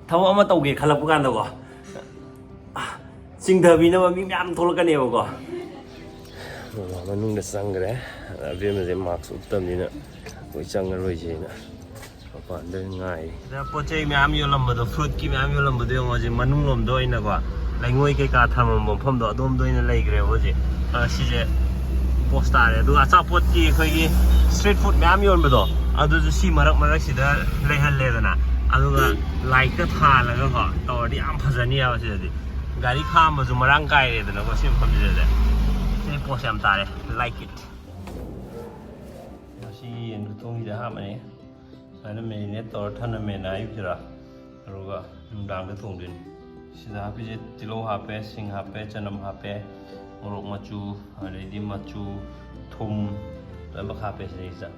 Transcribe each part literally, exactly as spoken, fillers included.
ꯊꯕꯛ ꯑꯃ ꯇꯧꯒꯦ ꯈꯜꯂꯛꯄ ꯀꯥꯟꯗꯀꯣ, ꯆꯤꯡꯊꯕꯤꯅꯕ ꯃꯤ ꯃꯌꯥꯝ ꯊꯣꯛꯂꯛꯀꯅꯦꯕꯀꯣ꯫ ꯃꯃꯥ ꯃꯅꯨꯡꯗ ꯆꯪꯈ꯭ꯔꯦ꯫ ꯑꯕꯦꯝꯃꯁꯦ ꯃꯥꯛꯁ ꯎꯞꯇꯕꯅꯤꯅ ꯑꯩꯈꯣꯏ ꯆꯪꯉꯔꯣꯏꯁꯦꯅ ꯃꯄꯥꯟꯗ ꯉꯥꯏꯔꯤ꯫ ꯁꯤꯗ ꯄꯣꯠ ꯆꯩ ꯃꯌꯥꯝ ꯌꯣꯜꯂꯝꯕꯗꯣ, ꯐ꯭ꯔꯨꯠꯀꯤ ꯃꯌꯥꯝ ꯌꯣꯜꯂꯝꯕꯗꯣ ꯌꯦꯡꯉꯣ, ꯍꯧꯖꯤꯛ ꯃꯅꯨꯡ ꯂꯣꯝꯗ ꯑꯣꯏꯅꯀꯣ, ꯂꯩꯉꯣꯏ ꯀꯩꯀꯥ ꯊꯝꯃꯝꯕ ꯃꯐꯝꯗꯣ ꯑꯗꯣꯝꯗ ꯑꯣꯏꯅ ꯂꯩꯈ꯭ꯔꯦꯕ ꯍꯧꯖꯤꯛ꯫ ꯑ, ꯁꯤꯁꯦ ꯄꯣꯁ ꯇꯥꯔꯦ꯫ ꯑꯗꯨꯒ ꯑꯆꯥꯄꯣꯠꯀꯤ ꯑꯩꯈꯣꯏꯒꯤ ꯁ꯭ꯇ꯭ꯔꯤꯠ ꯐꯨꯗ ꯃꯌꯥꯝ ꯌꯣꯟꯕꯗꯣ, ꯑꯗꯨꯁꯨ ꯁꯤ ꯃꯔꯛ ꯃꯔꯛꯁꯤꯗ ꯂꯩꯍꯜꯂꯦꯗꯅ, ꯑꯗꯨꯒ ꯂꯥꯏꯠꯀ ꯊꯥꯜꯂꯒꯀꯣ ꯇꯧꯔꯗꯤ ꯌꯥꯝ ꯐꯖꯅꯤꯕ ꯁꯤꯗꯗꯤ꯫ ꯒꯥꯔꯤ ꯈꯥꯝꯕꯁꯨ ꯃꯔꯥꯡ ꯀꯥꯏꯔꯦꯗꯅꯀꯣ ꯁꯤ ꯃꯐꯝꯁꯤꯗꯗꯤ꯫ ꯁꯤ ꯄꯣꯁ ꯌꯥꯝ ꯇꯥꯔꯦ, like it꯫ ꯉꯁꯤꯒꯤ ꯌꯦꯟ ꯈꯨꯊꯣꯡꯁꯤꯗꯤ ꯑꯍꯥꯟꯕꯅꯤ꯫ ꯁꯨꯃꯥꯏꯅ ꯃꯦꯔꯤꯅꯦꯠ ꯇꯧꯔ ꯊꯝꯂꯝꯃꯦꯅ ꯑꯌꯨꯛꯁꯤꯗ, ꯑꯗꯨꯒ ꯅꯨꯡꯗꯥꯡꯗ ꯊꯣꯡꯗꯣꯏꯅꯤ꯫ ꯁꯤꯗ ꯍꯥꯞꯄꯤꯁꯦ ꯇꯤꯜꯍꯧ ꯍꯥꯞꯄꯦ, ꯁꯤꯡ ꯍꯥꯞꯄꯦ, ꯆꯅꯝ ꯍꯥꯞꯄꯦ, ꯃꯣꯔꯣꯛ ꯃꯆꯨ, ꯑꯗꯩꯗꯤ ꯃꯆꯨ, ꯊꯨꯝ ꯂꯣꯏꯅꯃꯛ ꯍꯥꯞꯄꯦ ꯁꯤꯗꯩꯁꯤꯗ꯫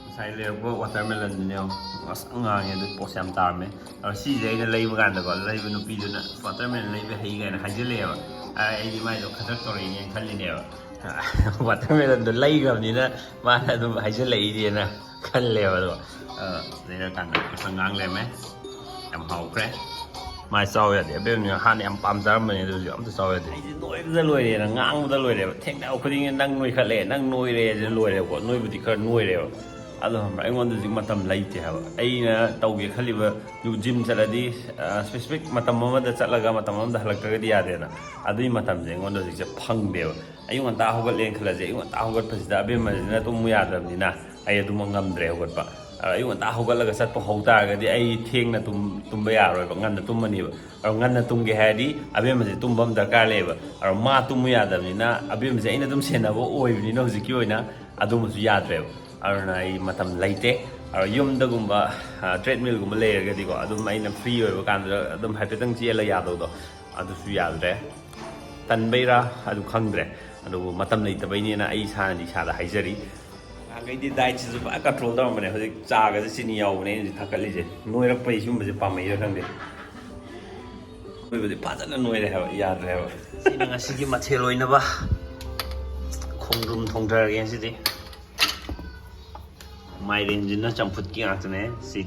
ꯉꯁꯥꯏ ꯂꯩꯔꯛꯄ ꯋꯥꯇꯔꯃꯦꯂꯟꯗꯨꯅꯦ ꯌꯦꯡꯉꯣ, ꯉꯁꯪ ꯉꯥꯡꯉꯦ, ꯑꯗꯨ ꯄꯣꯁ ꯌꯥꯝ ꯇꯥꯔꯝꯃꯦ꯫ ꯑꯗꯣ ꯁꯤꯁꯦ ꯑꯩꯅ ꯂꯩꯕ ꯀꯥꯟꯗꯀꯣ, ꯂꯩꯕ ꯅꯨꯄꯤꯗꯨꯅ "ꯋꯥꯇꯔꯃꯦꯂꯟ ꯂꯩꯕ ꯍꯩ" ꯀꯥꯏꯅ ꯍꯥꯏꯖꯤꯜꯂꯛꯑꯦꯕ꯫ ꯑ, ꯑꯩꯗꯤ ꯃꯥꯏꯗꯣ ꯈꯗ꯭ꯔꯛ ꯇꯧꯔꯛꯏꯅꯦꯅ ꯈꯜꯂꯤꯅꯦꯕ꯫ ꯋꯥꯇꯔꯃꯦꯂꯟꯗꯣ ꯂꯩꯈ꯭ꯔꯕꯅꯤꯅ ꯃꯥꯅ ꯑꯗꯨꯝ ꯍꯥꯏꯖꯤꯜꯂꯛꯏꯅꯦꯅ ꯈꯜꯂꯦꯕ꯫ ꯑꯗꯣ, ꯑ, ꯂꯩꯔꯀꯥꯟꯗ ꯉꯁꯪ ꯉꯥꯡ ꯂꯩꯔꯝꯃꯦ꯫ ꯌꯥꯝ ꯍꯥꯎꯈ꯭ꯔꯦ꯫ ꯃꯥꯏ ꯆꯥꯎ ꯌꯥꯗꯦ꯫ ꯑꯕꯦꯝꯅ ꯍꯥꯟꯅ ꯌꯥꯝ ꯄꯥꯝꯖꯔꯝꯕꯅꯦ, ꯑꯗꯨꯁꯨ ꯑꯝꯇ ꯆꯥꯎ ꯌꯥꯗꯦ꯫ ꯑꯩꯗꯤ ꯅꯣꯏꯕꯗ ꯂꯣꯏꯔꯦꯅ ꯉꯥꯡꯕꯗ ꯂꯣꯏꯔꯦꯕ꯫ ꯊꯦꯡꯅꯕ ꯈꯨꯗꯤꯡꯒꯤ "ꯅꯪ ꯅꯣꯏꯈꯠꯂꯦ, ꯅꯪ ꯅꯣꯏꯔꯦ" ꯍꯥꯏꯁꯤꯅ ꯂꯣꯏꯔꯦꯕꯀꯣ꯫ ꯅꯣꯏꯕꯨꯗꯤ ꯈꯔ ꯅꯣꯏꯔꯦꯕ꯫ ꯑꯗꯣ ꯈꯪꯕ꯭ꯔꯥ, ꯑꯩꯉꯣꯟꯗ ꯍꯧꯖꯤꯛ ꯃꯇꯝ ꯂꯩꯇꯦ ꯍꯥꯏꯕ꯫ ꯑꯩꯅ ꯇꯧꯒꯦ ꯈꯜꯂꯤꯕ ꯖꯤꯝ ꯆꯠꯂꯗꯤ, ꯑ, ꯁ꯭ꯄꯦꯁꯤꯐꯤꯛ ꯃꯇꯝ ꯑꯃꯗ ꯆꯠꯂꯒ ꯃꯇꯝ ꯑꯃꯗ ꯍꯜꯂꯛꯇ꯭ꯔꯒꯗꯤ ꯌꯥꯗꯦꯅ꯫ ꯑꯗꯨꯒꯤ ꯃꯇꯝꯁꯦ ꯑꯩꯉꯣꯟꯗ ꯍꯧꯖꯤꯛꯁꯦ ꯐꯪꯗꯦꯕ꯫ ꯑꯌꯨꯛ ꯉꯟꯇꯥ ꯍꯧꯒꯠꯂꯦꯅ ꯈꯜꯂꯁꯦ, ꯑꯌꯨꯛ ꯉꯟꯇꯥ ꯍꯧꯒꯠꯄꯁꯤꯗ ꯑꯕꯦꯝꯃꯁꯤꯅ ꯇꯨꯝꯃꯨ ꯌꯥꯗ꯭ꯔꯕꯅꯤꯅ ꯑꯩ ꯑꯗꯨꯃꯛ ꯉꯝꯗ꯭ꯔꯦ ꯍꯧꯒꯠꯄ꯫ ꯑꯗꯣ ꯑꯌꯨꯛ ꯉꯟꯇꯥ ꯍꯧꯒꯠꯂꯒ ꯆꯠꯄ ꯍꯧ ꯇꯥꯔꯒꯗꯤ ꯑꯩ ꯊꯦꯡꯅ ꯇꯨꯝ-, ꯇꯨꯝꯕ ꯌꯥꯔꯣꯏꯕ, ꯉꯟꯅ ꯇꯨꯝꯃꯅꯤꯕ꯫ ꯑꯗꯣ ꯉꯟꯅ ꯇꯨꯝꯒꯦ ꯍꯥꯏꯔꯗꯤ ꯑꯕꯦꯝꯃꯁꯦ ꯇꯨꯝꯕ ꯑꯃ ꯗꯔꯀꯥꯔ ꯂꯩꯌꯦꯕ꯫ ꯑꯗꯣ ꯃꯥ ꯇꯨꯝꯃꯨ ꯌꯥꯗꯕꯅꯤꯅ, ꯑꯕꯦꯝꯃꯁꯦ ꯑꯩꯅ ꯑꯗꯨꯝ ꯁꯦꯟꯅꯕ ꯑꯣꯏꯕꯅꯤꯅ ꯍꯧꯖꯤꯛꯀꯤ ꯑꯣꯏꯅ ꯑꯗꯨꯃꯁꯨ ꯌꯥꯗ꯭ꯔꯦꯕ꯫ ꯑꯗꯨꯅ ꯑꯩ ꯃꯇꯝ ꯂꯩꯇꯦ꯫ ꯑꯗꯣ ꯌꯨꯝꯗꯒꯨꯝꯕ, ꯑ, ꯇ꯭ꯔꯦꯗꯃꯤꯜꯒꯨꯝꯕ ꯂꯩꯔꯒꯗꯤꯀꯣ, ꯑꯗꯨꯝ ꯑꯩꯅ ꯐ꯭ꯔꯤ ꯑꯣꯏꯕ ꯀꯥꯟꯗ ꯑꯗꯨꯝ ꯍꯥꯏꯐꯦꯠꯇꯪ ꯆꯦꯜꯂ ꯌꯥꯗꯧꯗꯣ, ꯑꯗꯨꯁꯨ ꯌꯥꯗ꯭ꯔꯦ꯫ ꯇꯟꯕꯩꯔꯥ ꯑꯗꯨ ꯈꯪꯗ꯭ꯔꯦ, ꯑꯗꯨꯕꯨ ꯃꯇꯝ ꯂꯩꯇꯕꯩꯅꯦꯅ ꯑꯩ ꯏꯁꯥꯅꯗꯤ ꯏꯁꯥꯗ ꯍꯥꯏꯖꯔꯤ꯫ ꯅꯍꯥꯟꯈꯩꯗꯤ ꯗꯥꯏꯠꯁꯤꯁꯨ ꯐꯖꯅ ꯀꯟꯇ꯭ꯔꯣꯜ ꯇꯧꯔꯝꯕꯅꯦ, ꯍꯧꯖꯤꯛ ꯆꯥꯒꯁꯦ ꯆꯤꯅꯤ ꯌꯥꯎꯕꯅꯦ ꯑꯩꯅ ꯍꯧꯖꯤꯛ ꯊꯛꯀꯠꯂꯤꯁꯦ꯫ ꯅꯣꯏꯔꯛꯄꯩ ꯁꯤꯒꯨꯝꯕꯁꯦ ꯄꯥꯝꯃꯛꯏꯔꯥ ꯈꯪꯗꯦ꯫ ꯅꯣꯏꯕꯗꯤ ꯐꯖꯅ ꯅꯣꯏꯔꯦ ꯍꯥꯏꯕ, ꯌꯥꯗ꯭ꯔꯦ ꯍꯥꯏꯕ꯫ ꯁꯤꯅ ꯉꯁꯤꯒꯤ ꯃꯊꯦꯜ ꯑꯣꯏꯅꯕ ꯈꯣꯡꯗ꯭ꯔꯨꯝ ꯊꯣꯡꯊꯔꯒꯦ ꯉꯁꯤꯗꯤ꯫ ꯃꯥꯏꯔꯦꯟꯁꯤꯅ ꯆꯝꯐꯨꯠꯀꯤ ꯉꯥꯛꯇꯅꯦ꯫ ꯁꯤ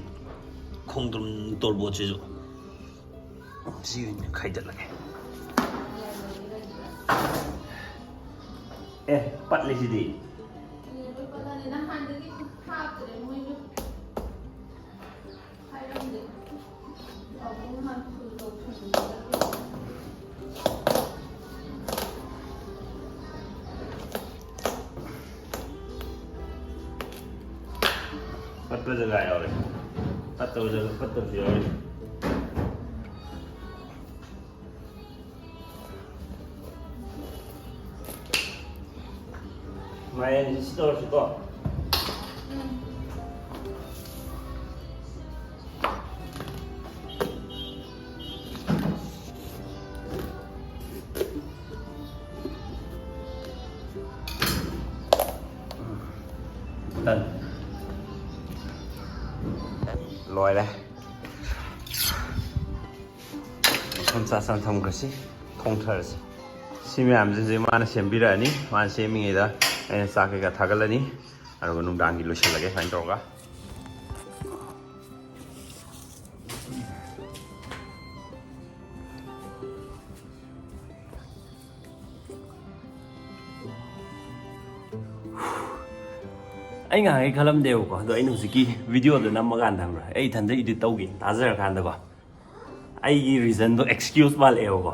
ꯈꯣꯡꯗ꯭ꯔꯨꯝ ꯇꯣꯔꯕꯣꯠꯁꯤꯁꯨ ꯁꯤ ꯑꯣꯏꯅ ꯈꯥꯏꯗꯠꯂꯒꯦ꯫ ꯑꯦ, ꯄꯠꯂꯦ ꯁꯤꯗꯤ꯫ ꯄꯠꯄ ꯖꯒꯥ ꯌꯥꯎꯔꯦ꯫ ꯄꯠꯇꯕ ꯖꯒꯥ, ꯄꯠꯇꯕꯁꯨ ꯌꯥꯎꯔꯦ꯫ ꯃꯥꯏꯔꯦꯟꯁꯤ ꯁꯤ ꯇꯧꯔꯁꯤꯀꯣ꯫ Done. ꯂꯣꯏꯔꯦ꯫ ꯃꯐꯝ ꯆꯥ ꯆꯥꯅ ꯊꯝꯈ꯭ꯔꯁꯤ, ꯊꯣꯡꯊꯔꯁꯤ꯫ ꯁꯤ ꯃꯌꯥꯝꯁꯤꯁꯦ ꯃꯥꯅ ꯁꯦꯝꯕꯤꯔꯛꯑꯅꯤ꯫ ꯃꯥꯅ ꯁꯦꯝꯃꯤꯉꯩꯗ ꯑꯩꯅ ꯆꯥꯛ ꯀꯩꯀꯥ ꯊꯥꯒꯠꯂꯅꯤ, ꯑꯗꯨꯒ ꯅꯨꯡꯗꯥꯡꯒꯤ ꯂꯣꯏꯁꯤꯜꯂꯒꯦ ꯁꯨꯃꯥꯏꯅ ꯇꯧꯔꯒ꯫ ꯑꯩ ꯉꯥꯏꯍꯥꯛ ꯈꯜꯂꯝꯗꯦꯕꯀꯣ, ꯑꯗꯣ ꯑꯩꯅ ꯍꯧꯖꯤꯛꯀꯤ ꯚꯤꯗꯤꯑꯣꯗꯣ ꯅꯝꯃꯀꯥꯟꯗ, ꯈꯪꯕ꯭ꯔꯥ, ꯑꯩ ꯏꯊꯟꯗ ꯏꯗꯤꯠ ꯇꯧꯒꯦꯅ ꯇꯥꯖꯔꯀꯥꯟꯗꯀꯣ, ꯑꯩꯒꯤ ꯔꯤꯖꯟꯗꯣ ꯑꯦꯛꯁꯀ꯭ꯌꯨꯁ ꯃꯥꯜꯂꯛꯑꯦꯕꯀꯣ,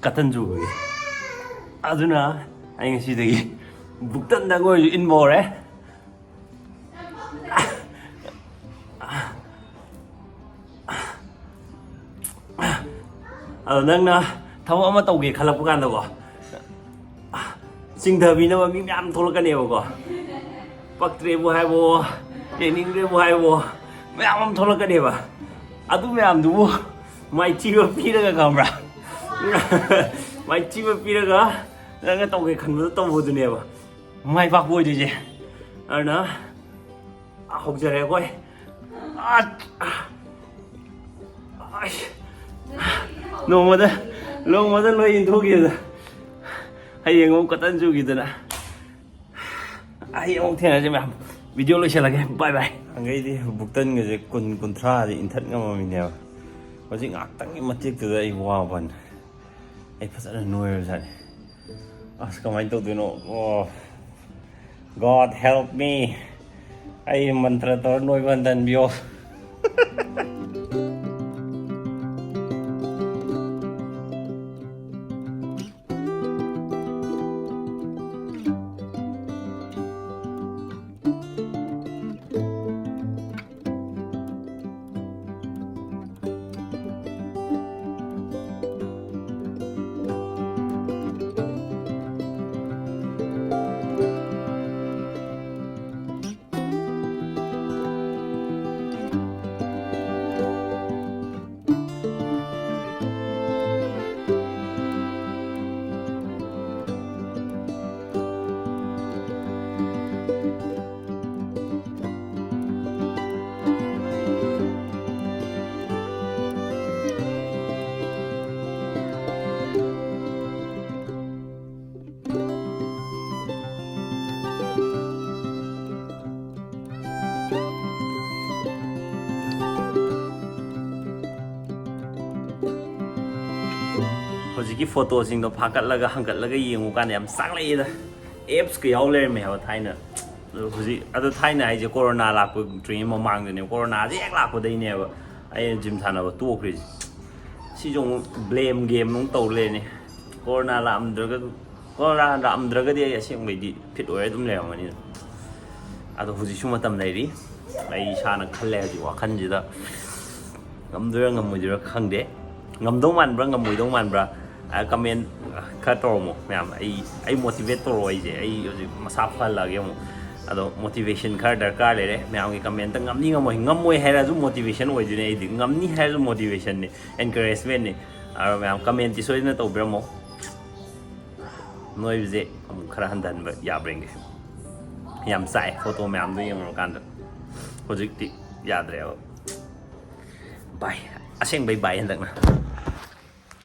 ꯀꯇꯟ ꯆꯨꯕꯒꯤ꯫ ꯑꯗꯨꯅ ꯑꯩ ꯉꯁꯤꯗꯒꯤ ꯕꯨꯛꯇꯟꯗꯪ ꯑꯣꯏꯔꯁꯨ ꯏꯟꯕ ꯍꯧꯔꯦ꯫ ꯑꯗꯣ ꯅꯪꯅ ꯊꯕꯛ ꯑꯃ ꯇꯧꯒꯦ ꯈꯜꯂꯛꯄ ꯀꯥꯟꯗꯀꯣ, ꯆꯤꯡꯊꯕꯤꯅꯕ ꯃꯤ ꯃꯌꯥꯝ ꯊꯣꯛꯂꯛꯀꯅꯦꯕꯀꯣ꯫ ꯄꯛꯇ꯭ꯔꯦꯕꯨ ꯍꯥꯏꯕꯣ, ꯌꯦꯡꯅꯤꯡꯗ꯭ꯔꯦꯕꯨ ꯍꯥꯏꯕꯣ, ꯃꯌꯥꯝ ꯑꯃ ꯊꯣꯛꯂꯛꯀꯅꯦꯕ꯫ ꯑꯗꯨ ꯃꯌꯥꯝꯗꯨꯕꯨ ꯃꯥꯏꯊꯤꯕ ꯄꯤꯔꯒ, ꯈꯪꯕ꯭ꯔꯥ? ꯃꯥꯏꯊꯤꯕ ꯄꯤꯔꯒ ꯅꯪꯅ ꯇꯧꯒꯦ ꯈꯟꯕꯗꯣ ꯇꯧꯕꯗꯨꯅꯦꯕ ꯃꯥꯏ ꯄꯥꯛꯄ ꯑꯣꯏꯗꯣꯏꯁꯦ꯫ ꯑꯗꯨꯅ ꯍꯧꯖꯔꯦ ꯑꯩꯈꯣꯏ꯫ ꯑꯁ! ꯅꯣꯡꯃꯗ, ꯅꯣꯡꯃꯗ ꯂꯣꯏ ꯏꯟꯊꯣꯛꯈꯤꯕꯗ ꯍꯌꯦꯡ ꯑꯃꯨꯛ ꯀꯇꯟ ꯆꯨꯈꯤꯗꯅ꯫ ꯍꯌꯦꯡ ꯑꯃꯨꯛ ꯊꯦꯡꯅꯁꯤ ꯃꯌꯥꯝ꯫ ꯚꯤꯗꯤꯑꯣ ꯂꯣꯏꯁꯤꯜꯂꯒꯦ꯫ ꯕꯥꯏ ꯕꯥꯏ꯫ ꯑꯪꯒꯩꯗꯤ ꯕꯨꯛꯇꯟꯒꯁꯦ ꯀꯨꯟ ꯀꯨꯟꯊ꯭ꯔꯥꯗꯤ ꯏꯟꯊꯠ ꯉꯝꯃꯝꯃꯤꯅꯦꯕ꯫ ꯍꯧꯖꯤꯛ ꯉꯥꯏꯍꯥꯛꯇꯪꯒꯤ ꯃꯇꯦꯛꯇꯨꯗ ꯑꯩ ꯋꯥꯕꯅ, ꯑꯩ ꯐꯖꯅ ꯅꯣꯏꯔꯕꯖꯥꯠꯅꯤ꯫ ꯑꯁ, ꯀꯃꯥꯏꯅ ꯇꯧꯗꯣꯏꯅꯣ? ꯑꯣ, God help me. ꯑꯩ ꯃꯟꯇ꯭ꯔ ꯇꯧꯔ ꯅꯣꯏꯕ ꯍꯟꯊꯍꯟꯕꯤꯌꯣ꯫ ꯍꯧꯖꯤꯛꯀꯤ ꯐꯣꯇꯣꯁꯤꯡꯗꯣ ꯐꯥꯒꯠꯂꯒ ꯍꯪꯒꯠꯂꯒ ꯌꯦꯡꯉꯨ ꯀꯥꯟꯗ ꯌꯥꯝ ꯆꯥꯛꯂꯛꯏꯗ꯫ ꯑꯦꯞꯁꯀ ꯌꯥꯎ ꯂꯩꯔꯝꯃꯦ ꯍꯥꯏꯕ ꯊꯥꯏꯅ꯫ ꯑꯗꯣ ꯍꯧꯖꯤꯛ, ꯑꯗꯣ ꯊꯥꯏꯅ ꯍꯥꯏꯁꯦ ꯀꯣꯔꯣꯅꯥ ꯂꯥꯛꯄꯗ꯭ꯔꯤꯉꯩ ꯃꯃꯥꯡꯗꯅꯦ, ꯀꯣꯔꯣꯅꯥꯁꯦ ꯍꯦꯛ ꯂꯥꯛꯄꯗꯩꯅꯦꯕ ꯑꯩꯅ ꯖꯤꯝ ꯁꯥꯟꯅꯕ ꯇꯣꯛꯈ꯭ꯔꯤꯁꯦ꯫ ꯁꯤꯁꯨ ꯑꯃꯨꯛ ꯕ꯭ꯂꯦꯝ ꯒꯦꯝ ꯑꯃꯨꯛ ꯇꯧ ꯂꯩꯔꯅꯤ꯫ ꯀꯣꯔꯣꯅꯥ ꯂꯥꯛꯑꯝꯗ꯭ꯔꯒ, ꯀꯣꯔꯣꯅꯥ ꯂꯥꯛꯑꯝꯗ꯭ꯔꯒꯗꯤ ꯑꯩ ꯑꯁꯦꯡꯕꯩꯗꯤ ꯐꯤꯠ ꯑꯣꯏꯔ ꯑꯗꯨꯝ ꯂꯩꯔꯝꯒꯅꯤ꯫ ꯑꯗꯣ ꯍꯧꯖꯤꯛꯁꯨ ꯃꯇꯝ ꯂꯩꯔꯤ꯫ ꯑꯩ ꯏꯁꯥꯅ ꯈꯜꯂꯦ ꯍꯧꯖꯤꯛ ꯋꯥꯈꯜꯁꯤꯗ, ꯉꯝꯗꯣꯏꯔꯥ ꯉꯝꯃꯣꯏꯗꯣꯏꯔꯥ ꯈꯪꯗꯦ꯫ ꯉꯝꯗꯧ ꯃꯥꯟꯕ꯭ꯔꯥ ꯉꯝꯃꯣꯏꯗꯧ ꯃꯥꯟꯕ꯭ꯔꯥ? ꯑ, ꯀꯃꯦꯟ ꯈꯔ ꯇꯧꯔꯝꯃꯣ ꯃꯌꯥꯝ꯫ ꯑꯩ, ꯑꯩ ꯃꯣꯇꯤꯚꯦꯠ ꯇꯧꯔꯛꯑꯣ ꯑꯩꯁꯦ꯫ ꯑꯩ ꯍꯧꯖꯤꯛ ꯃꯁꯥ ꯐꯍꯜꯂꯛꯑꯒꯦ ꯑꯃꯨꯛ꯫ ꯑꯗꯣ ꯃꯣꯇꯤꯚꯦꯁꯟ ꯈꯔ ꯗꯔꯀꯥꯔ ꯂꯩꯔꯦ ꯃꯌꯥꯝꯒꯤ ꯀꯃꯦꯟꯇ꯫ ꯉꯝꯅꯤ ꯉꯝꯃꯣꯏ, ꯉꯝꯃꯣꯏ ꯍꯥꯏꯔꯁꯨ ꯃꯣꯇꯤꯚꯦꯁꯟ ꯑꯣꯏꯗꯣꯏꯅꯦ ꯑꯩꯗꯤ꯫ ꯉꯝꯅꯤ ꯍꯥꯏꯔꯁꯨ ꯃꯣꯇꯤꯚꯦꯁꯟꯅꯤ, ꯑꯦꯟꯀꯔꯦꯖꯃꯦꯟꯅꯤ꯫ ꯑꯗꯣ ꯃꯌꯥꯝ ꯀꯃꯦꯟꯇꯤ ꯁꯣꯏꯗꯅ ꯇꯧꯕꯤꯔꯝꯃꯣ꯫ ꯅꯣꯏꯕꯁꯦ ꯑꯃꯨꯛ ꯈꯔ ꯍꯟꯊꯍꯟꯕ ꯌꯥꯕ꯭ꯔꯥ ꯌꯦꯡꯒꯦ꯫ ꯌꯥꯝ ꯆꯥꯛꯑꯦ ꯐꯣꯇꯣ ꯃꯌꯥꯝꯗꯣ ꯌꯦꯡꯉꯨꯔꯀꯥꯟꯗ꯫ ꯍꯧꯖꯤꯛꯇꯤ ꯌꯥꯗ꯭ꯔꯦꯕ꯫ ꯚꯥꯏ, ꯑꯁꯦꯡꯕꯩ ꯚꯥꯏ ꯍꯟꯗꯛꯅ꯫